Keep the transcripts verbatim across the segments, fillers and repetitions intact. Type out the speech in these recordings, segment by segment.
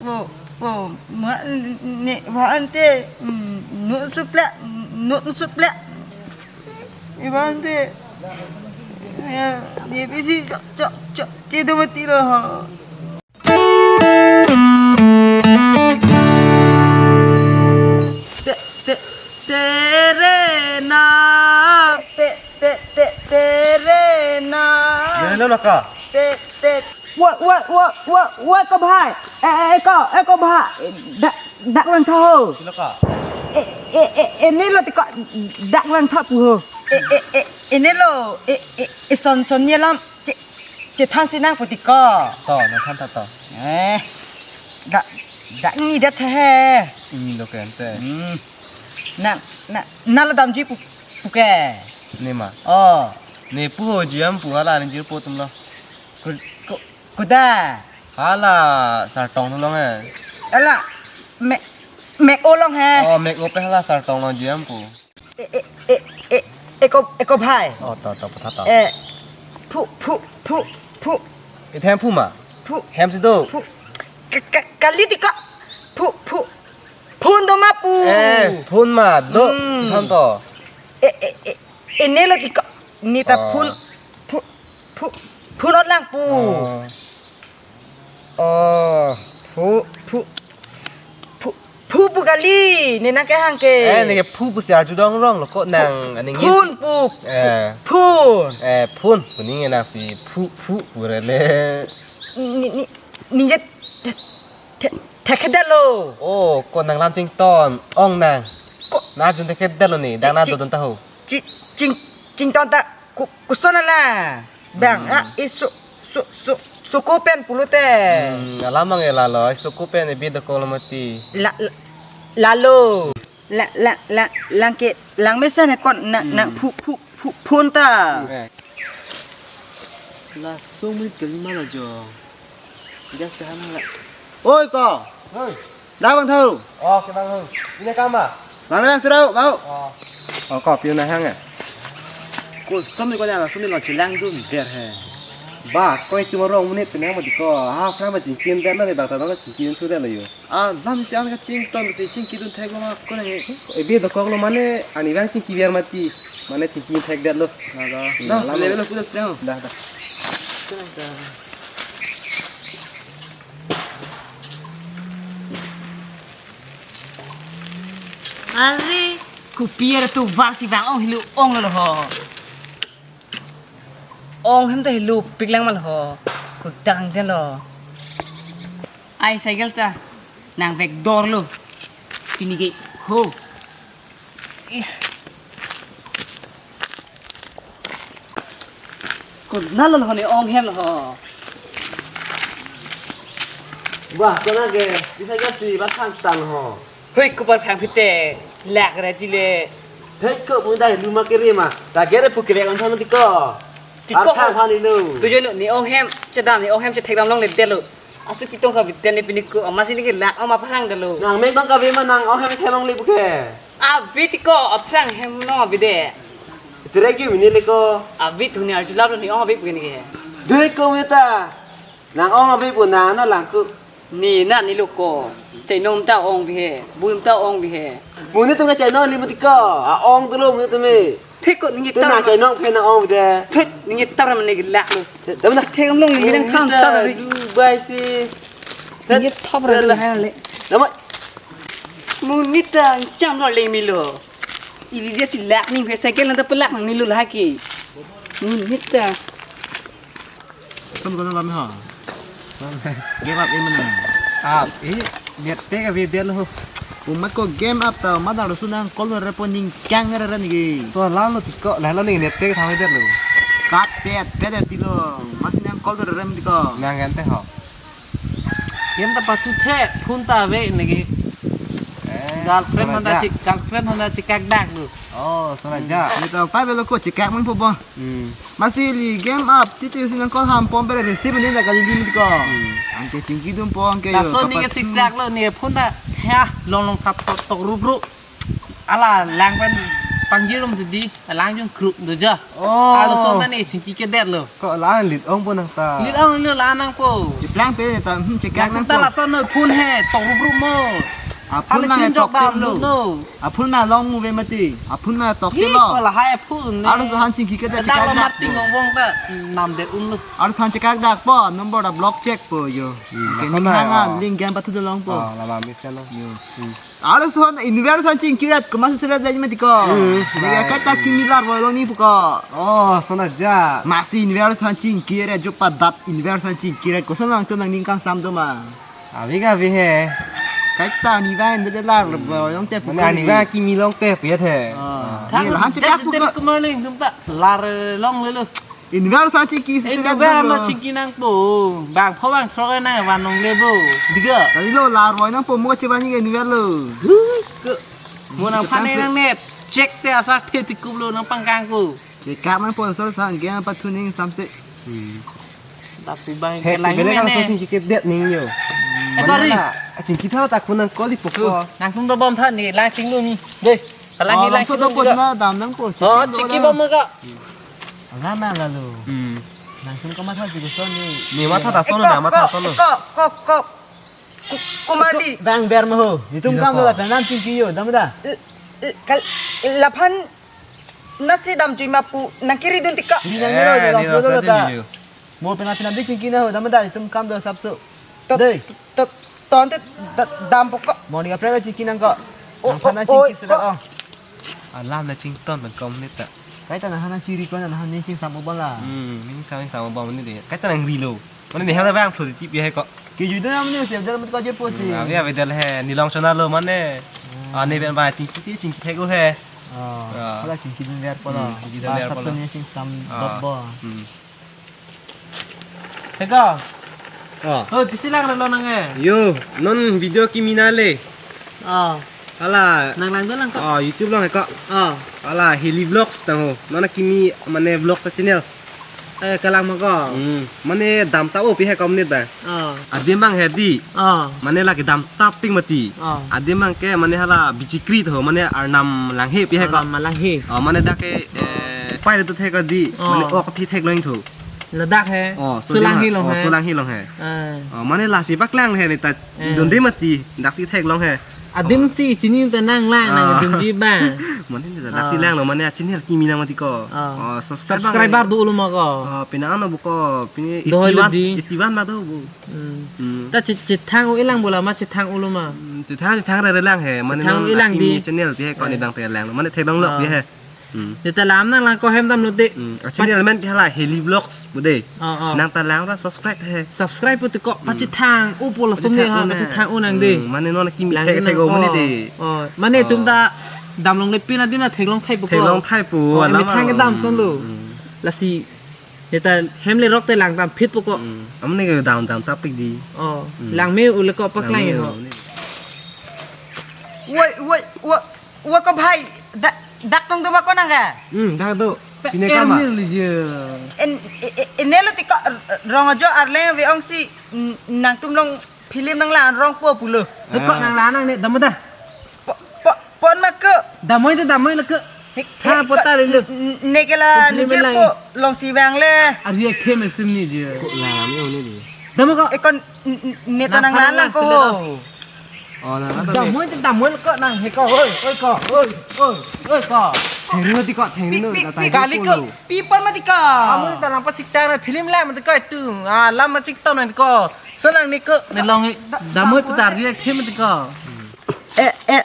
Vo, vo, ma, ne, vante, mm, non suple, non suple. Vante. Ya, ye bisi chok, chok, chok, chedo mati lo. Te, te, tere na. Te, te, te, tere na. Ye lo naka. Te, te. Wa, wa, wa, wa, wa, ko bhai. E, e, e, ko, e, ko bhai. Dak, dak lang tha ho. Kilo ka? E, e, e, e, ne lo ti ko, dak lang tha pu ho. E, e, e, e, ne lo. E, e, e, son, son ye lam. Che, chethan si nang pu ti ko. To, nang than ta to. Eh. Dak, dak ni dak the he. Ni lo ken te. Hmm. Nang, na, na lo damji pu, pu ke. Ne ma. Oh. Ne pu ho jiyam pu hala ne jir po tum lo. Ku, ku, kuda. Hala sartong long he. Hala me, mek o long he. Oh, mek o pe hala sartong long jiyam pu. E, e, e, e, e ko, e ko bhai. Oh, to, to, patha to. E, phu, phu, phu, phu. Ithem phu ma? Phu. Hem si do. Phu. Ka, ka, kali ti ko. Phu, phu. Phun do ma pu. Eh, phun ma do. Hmm. Phun to. E, e, e, e ne lo ti ko. Ni ta Oh. Phun, phu, phu, phun ot lang pu. Oh. Oh, phu, phu, phu, phu pu kali, ne nang kehang ke. Eh, ne ke phu pu si arju dong rong lo ko nang, aning phun pu. Eh. Phun. Eh, phun. Pu ni nang si phu, phu pu re le. Ni, ni, ni je the, the, thekthe lo. Oh, ko nang lam chington, ong nang. Ko. Na arjun thekthe lo ni, dang na Chi, chi, dodun ta ho. Chi, ching, chington ta. Ku, kuson ala. Bang, Hmm. ah, i su, su, su, suku pen pulote. Hmm, alam mang ela lo, i suku pen ebi dokok lo mati. La, la, lalo. La, la, la, lang ke, lang mesen he kon, nang, nang Hmm. phu, phu, phu, phun ta. Eh. Laso minute kali ma lo jo. Gas tahan la. Oi ko. Hoi. Dak bang tho. Oh, ke bang ho. Ini kama. Bang bang surau, bau. Oh. Oh, ko piu na hang ya. Ko som ni ko na som ni lo chelang dun der he. Ba, ko itu ma rong minute penang ma di ko. Ha, frang ma jingkin der na de bang ta na jingkin thu der lo yo. Ah, lam si an kachington si chingki dun thek lo ma ko na he. Ebi dokok lo mane ani bang chingki biar mati. Mane chingki thek der lo. Na da. Hmm, dah, lam le lo. Lo kuda sdang. Dah, dah. Are, kopi artu var si vang ong helo ong lo ho. Ong hem ta helo pik lang ma lo ho. Kudang den lo. Ai cycle ta nang vek dor lo. Pini ke ho. Is. Ko na lo ho ne ong hem ho. Wah, ko na ke, bisa jadi bat thang tang ho. Hoi, ko bar phang phite, lak ra ji le. Hei, ko pun dai luma kere ma. Ta kere pu kere kan thang ti ko. Ti ko. Ar thang phan ni lo. Tu jo no, ne ong hem, chedam ne ong hem, chethek dam longle det lo. Asu kitong ka biten ne pini ko, ama si ne ke lak, ama phang det lo. Nang mek tong ka be ma nang ong hem thek longle pu ke. Abi ti ko, aphrang hem no abi de. Tere ki mini le ko. Abi thu ni arjulap lo ne ong abi pu ke ne ke. Dei ko meta. Nang ong abi pu na na lang ku. Ni na ni lo ko. Chainom ta ong bi he. Buim ta ong bi he. Muni tum ka chainom li muti ko. A ong tu lo muni tum e. Thek ko ni. Tu tar na ma. Chainom phe na ong de. Thek ni tar ma ne lak lo. Dam na. Thek long ni nang kham tar ri. Lu bai si. Ni thap ra. Dam. Muni ta cham lo le mi lo. Ili dia si lak ni phe cycle nang ta pelak nang ni lo lagi. Muni ta. Kam ko kam ha. Game up in mana? Up, eh, net pe ka video lo. Umat ko game up ta, madang rusu nang call lo repo ning kang re re ni. To lang lo ti ko, lang lo ni net pe ka thang video lo. Kat pet, pet ya ti lo. Masi nang call lo rem ti ko. Nang kan te ho. Game ta patu the, phone ta ave neke. Eh, girlfriend sana honda ja. Chik, girlfriend honda chikak dak do. Oh, sana ja. Ni ta pai belo ko chikak mun po bo. Hmm. Masi ili game up, titi si nang call ham pom pere receive ni da kali lim ko. Hmm. Anke chingki dum po anke yo. Laso ni ke chikak lo ni phone ta. Ha, long long thap thap tok rup rup. Ala lang pen Panggirum didi, alang jong kruk do ja. Oh. Arloso nani chingki kedetlo. Ko la lit ongpo nang ta. Lit onglo la nangpo. Di plang pe ta, hmm, chekak nangpo. Ta lason no phone he, tong rubrum mo. A phone ma tok jok dam lo. No. A phone ma long mu ve mati. A phone ma tok lo. Ko lahai phone ne. Arloso han chingki kedet chekak lo dak. Marting ong bong ta, nam de unlo. Arloso han chekak dakpo, number ta block check po jo. Hmm, kini lason na, hanga oh. Link game pathu longpo. Oh, lama miss lo. Yo. Hmm. Arloso inverter san chingkiret, komat selet lagi mati ko. Hmm. Nega kata kimi larvoi longni pu ko. Oh, sona ja. Masi inverter san chingkiret, jo padat inverter san chingkiret, koson nangtum nangning kangsam do ma. Avi ga avi he. Kaita ni va ende larvoi long te pu. Mane ko ni va kimi long te pu he. Ah. Ni lahan chekak pu ko. Kumar ni tum ta lar longlelo. Inverter san chingki si inverter ma chingki nangpo. Bang pho bang throk nang van longle bo. Diga. Kali lo larvoi nangpo mo chevan ni inverter lo. Huh, ke. Mo nang phane nang net. Check te asak the tikup lo nang pangkang ko. Chekak nangpo so sang ge pathu ning samse. Hmm. Tapi bang he, kelang bele mene. Kang so chingki kedet ning yo. Eh, kari. Mana la, chingki tha ta kunang koli poko. Huh, nangtum dobom tha ni lang chinglu ni. Dei. Kalang oh, ni lang so chinglu dobom diga. Na dam nangpo. Oh, chingki bom ka. Alam na lalu. Hmm. Nangtum kamatha si koson ni. Ni matha ta son na, matha son. Ko, ko, ko, ko. Ku-, kumadi. Bang ber mo ho. Nitum kam lo la penam chingki yo, dam da. Eh, eh, kal-, laphan nasi dam chui mapu nang kiri dun tika. Kiri nang lo, eh, dam ni so lo rasa ta. Mo penam penam di chingki na ho, dam da, nitum kam lo sapso. Tot, dei. Tot, ton te da-, dam poko. Mo ni ka pre chingki nang ko. Oh, nang phana oh, chingki oh, sila oh. Oh. Alam na chington bang kom neta. Kaita na hana chiri ko na hana ning chingsam bom la. Hmm, ning sam sam bom ni de. Kaita nang rilo. Mane ne hana bang thodi tip he ko. Ke juda mane se jar mat ko je po si. Hmm, avi avi del he, ni long chona lo mane. Hmm. Ah, ne ben ba chingki ti chingki thek lo he. Ah. Ah. Hala chingki dun ver po la. Hmm, chingki dun ver po la. Ba sap ni chingsam ah. Dot bo. Hmm. Heko. Ah. Oh, pisi lang lo nang eh. Yo, non video kimi na le. Ah. Hala. Nang lang do lang ko. Ah, YouTube lang heko. Ah. Hala Heli Vlogs tang ho. Non kimi mane vlogs a channel. Eh, kalang mo ko. Hmm. Mane dam ta o pi he kom nit ba. Ah. Adim bang he di. Ah. Mane lagi dam ta ping mati. Ah. Adim bang ke mane hala bichikri ho mane arnam lang he pi he ko. Arnam lang he. Ah, mane dak ke eh pai le tu thek di. Ah. Mane ok thi thek lo ing tho. Ladak he. Oh, so sulang di ma-, hilong oh, he. Sulang hilong he. Ah. Oh, mane lasi paklang he ni ta eh. Dunde mati, daksi theklong he. Adim oh. Si chini ta nang lang nang ah. Dunde ba. Mane ni ta daksi ah. Langlo, mane chini har kimi nang mati ko. Ah. Oh, subscribe subscriber do ulo ma ko. Oh, pina ano bu ko, pini dohoi eighty-one, lodi. Eighty-one ma do bu. Hmm. Hmm. Ta chi-, chithang u ilang bola ma chithang ulo ma. Hmm, chithang, chithang re re lang he, mane chithang non ilang akimi di. Channel ti he ko ni ah. Bang te lang. Mane theklong lok ah. Di he. Hmm. Neta lam nang lang ko hem dam lo de. Hmm. A channel men ke hala Heli Vlogs bu de. Oh, oh. Nang ta lang ra subscribe he. Subscribe pu ti ko hmm. Pachithang u pu lason ne pachithang ha u ne. Pachithang u nang de. Hmm. Mane non kimi lang thek ne thek nang, o mane oh, de. Oh. Mane oh. Tum ta dam longle pin adim na theklong thai pu ko. Theklong thai pu. Oh, alam methang ke dam son lo. Hmm. Lasi neta hem le rok te lang dam phit pu ko. Hmm. Amne ke dam dam tapik di. Oh. Hmm. Lang me u le ko paklang lang me ho. U ne. Woi, woi, woi. Wa ko bhai, da-, dak tong do ma ko nang ka? Hmm, dak do. Pe-, pine er kama. Nir lije. En, e, e, ene lo ti ko r-, rong ajo arleng ve ong si, n-, nangtum long film nang lang rong po pulo. Lo ko ah. Nang lang nang ne, dam da. Po, po, pon ma ko. Damoi de damoi lo ko. Hek, ha, hek, po ko, ta le lo. N-, n-, ne ke la, film ne je lang po, long si vang le. Ari ek them sim ni je. Ko lang ni o ni di. Dam ko. E kon, n-, n-, ne ta nang lang lang ko. Nang phan lang ho. Oh, nang apa? Damoi te damoi ko nang he ko, oi, oi ko, oi, oi, oi ko. Thengri mati ko, thengri no, pi, pi, kali ko, pi pon mati ko. Amun ta nang pasik chang na film la mati ko tu, ah, lam mati to nang ko. So nang ni ko, ne long damoi putar ri ke mati ko. Eh, eh,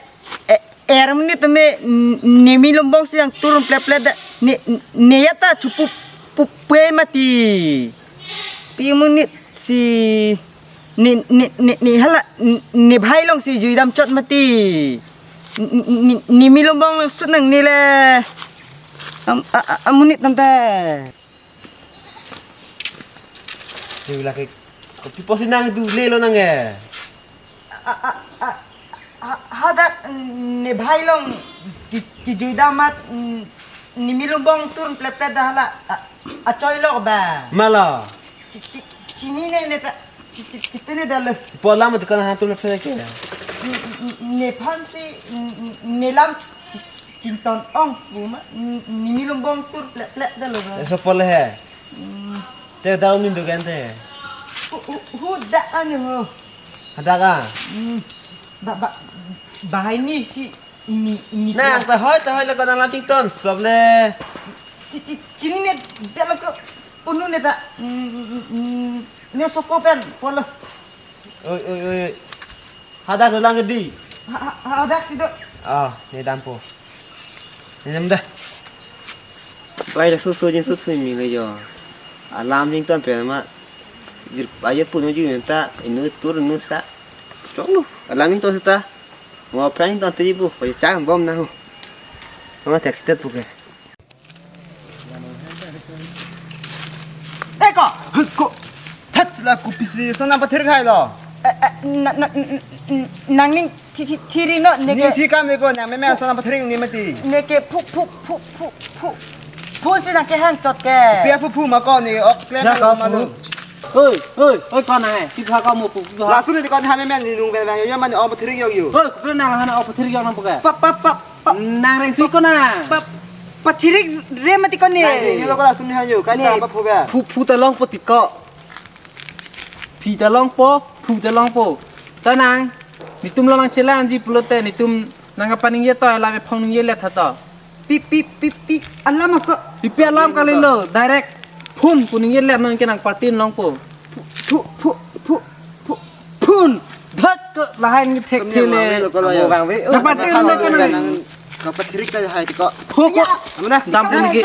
eh, er mini teme n-, nemi lombong si yang turun plep plep da, ne, ne ya ta chupu, pu, pue mati. Pi munit si Ni, ni, ni, ni hala, ni, ni bhai long si jui dam chot mati. Ni, ni, ni, ni mi lombong sut nang ni le. Am, a, a, amonit tam te. Jui lake, kopi posi nang du le lo nang e. A, a, a, a, hadak ni bhai long ki, kijui dam mat, ni mi lombong turun plep plep da hala. A, achoi lok ba. Malo. Chi, chi, chini ne, ne ta, chi, chi, chite ne dalo. Polam tu kana hantu le phe ke. Ne, ne, nephan si, ne, ne lam chi, Chinton ong pu ma, ni, ni milong bong tur plek plek dah lo ba. Eso pole he. Hmm. Te daun ni dugan te. Hu, hu, hu dak anu ho. Hadak a? Hmm. Ba, ba, bahai ni si, ni, ni. Nah, ta hoi, ta hoi lo ko nang lam chington, sob le. Ci, ci, chinine dak lo ko punu ne ta. Hmm, hmm, hmm, hmm. Ne soko pen, polo. Oi, oi, oi, oi. Hadak dolang ke di? Ha, ha, hadak si do. Oh, ne dampo. Ne dam dah. Bai dah susu jin susu mi le yo. Alam jing ton pe ma. Jir ayo punu jing ta inu tur inu sa. Chong lu. Alam jing ton sa ta. Mo pran ton tri bu. Pai chang bom na ho. Mo tek tet bu ke. Eh, ko! Hei, ko! Thats la kopisi sona pathir khai lo. Eh, eh, na, na, n-, n-, n-, nangning thi, thi, thiri no, ne Ni ke thi kam le ko nang meme sona pathir ni mati. Ne ke phu, phu, phu, phu, phu. Phu si nang kehang chot ke. Pia phu phu ma ko ni ok klem Ya lo ka ma lo. phu. Oi, oi, oi, ko nang, eh, pi pha ko mo pu, pi pha. Langsung ni ko ha meme ni nung bel bang yo ma ni ok pathir yo yo. Oi, ko nang ha na ok pathir yo nang pu ke. Pap, pap, pap, pap. Nang reng si ko na. Pap, pathir re mati ko ne. Nang ni lo ko langsung ni ha yo, kan Ni. ta pa phu ga. Phu, phu ta longpo tik ko. Phi ta longpo, phu ta longpo. Ta nang, netum lo nang chelang ji pulote, netum nang kapaningje to, la me phong ningje let tha to. Pi, pi, pi, pi, alam ako. Pi, pi alam kali lo, direct phun pu ningje let non ke nang party longpo. Phu, phu, phu, phu, phun. Dhat ko lahai ni thek Samya thile. Mangve lo ko lo ya. Amo vangve. Dapat Nang dia lo ko nang. Nang kapathirik ta hai ko. Ho ko. Amo na. Dam pun ki.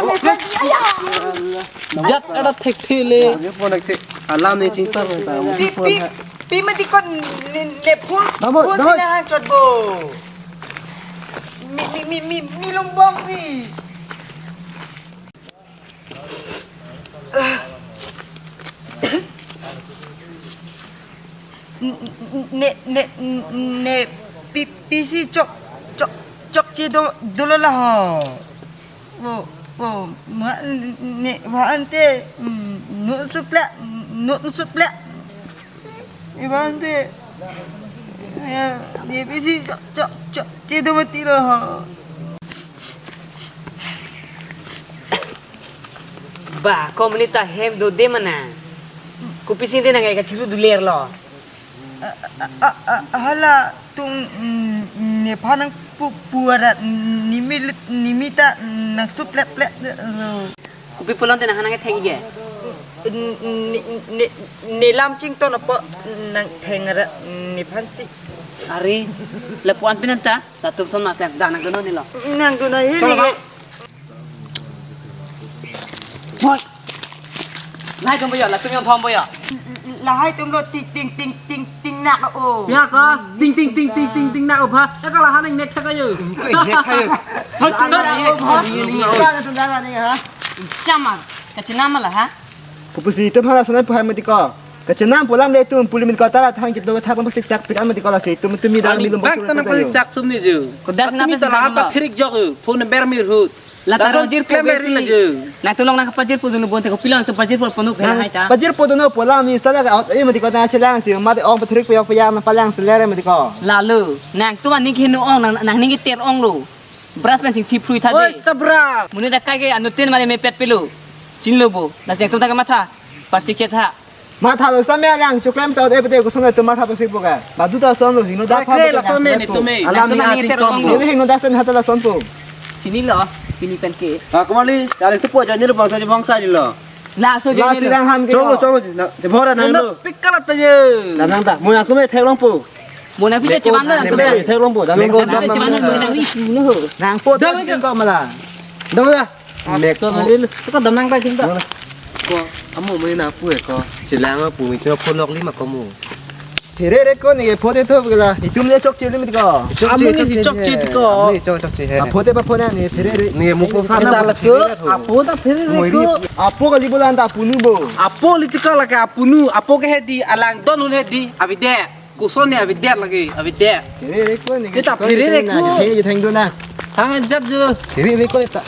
Jat ada thek thile. Ye pon thek. Alam ni chingtar ta. Pi, pi, pi mati kon ne, ne phun. Damo, Phun damo. sina hang chot bo. Mi, mi, mi, mi, mi long bong si. Ne, ne, ne, pi, pisi chok, chok, chokche do, dolo la ho. Wo, wo, ma, ne, wa ante, mm, no suple, no suple. Iba ante, ya, ne pisi chok, chok, chokche do mati lo ho. Ba, ko monit ta hem dode mana. Kopisi te nang kachiru duler lo. A, a, a, a, hala tung, mm, nephan nang pu, pu arat nimi lit, nimi ta nang sup plek plek. Kopi pulang te nang hanang thek ige. Ne, ne, ne lam chington apo nang theng arat nephan si. Are, lapu-an pinanta. Latum son ma pen, da nang dono ni lo. Nang dono he Cholo ni. Bang. Boy. Lahai tum boyo, latum yong thom boyo. Lahai tum lo ting ting ting ting ting nak o. Ya ka, ting ting ting ting ting ting nak o ba. Ya ka lahai nang nek thak ayo. Nek thak ayo. Hot, hot. Ni, ni, ni, ni. Chamar, kachinam la ha. Pupusi itum hala sonai puhai mati ko. Kachenam pu alam le itum puli min ko ta la thang kito thak tong pasik sak pik an mati ko lasi itum tumi dang Ani milum bak bak tanang kata yo. Pasik sak sum ni ju. Ko das Atumi napa tala sisa apa lo? Thirik jok yo. Phone ber mir hut. La Dason taro jir klem po ber besi. La ju. Nang tulong nang pajir po dunu bonte ko pilang tu pajir po ponuk Nang hela hai ta. Pajir po dunu po alam ni sala ka out eh mati ko ta chelang si mati ong pathirik payok payang na palang selere mati ko. Lalu nang tu ningke nu ong nang nang ningke ter ong lo. Bras pen chingthi phrui tha Oi, de. Sabra. Muni da kai ke anutin mane mepet pilo. Chinlo bo. Na jeng tum ta ke matha. Parsik chet ha. Matha lo samya lang chuklem sa ot epete ko sona tum matha parsik po ka. Badu ta son lo hingno da Kre pha kre bote la son ne nang ni so. Tumi. Alam Nang ni tum ating nang kom nang lo. Ini hingno da sen hata la son po. Chini lo. Pini pen ke. Ah, kumali, kali tu po jani lo bangsa bangsa ni lo. La so La jani lo. Sirang ham ke. Chong lo, chong lo. Na, jebora nang Nang lo. Pikal ta je. Nang nang ta. Mo yang tum thek long po. Mo nang pisa Meko cheman na nang nang tutan. Meko Nang pisa dam cheman na nang mo nang ri su no ho. Nang po Dam dam ka. Ko mala. Dam da. Mek Tuan ko. Adil. Ko dam nang ta jing ta. Mana? Ko amo mo na pu ko. Chelang pu mi to pho lok lima ko mo. Phere re ko ni pho te tho gala. Itum le chokche lim ko. Chokche, Amo ni chokche, chokche he. Ko. Amo ni chok chokche he. A pho te pa pho na ni phere re. Ni mo ko sa Kita na lak phere ko. Apo ta phere re Mo ko. Ri. Apo kali bola anta punu bo. Apo liti ko lake apunu. Apo ke he di alang don hun he di. Abide. Koson ni avidet lagi, avidet. Phere re ko ni. Kita phere re ko. Phere je thang do na. Thang jat jo. Phere re ko ta.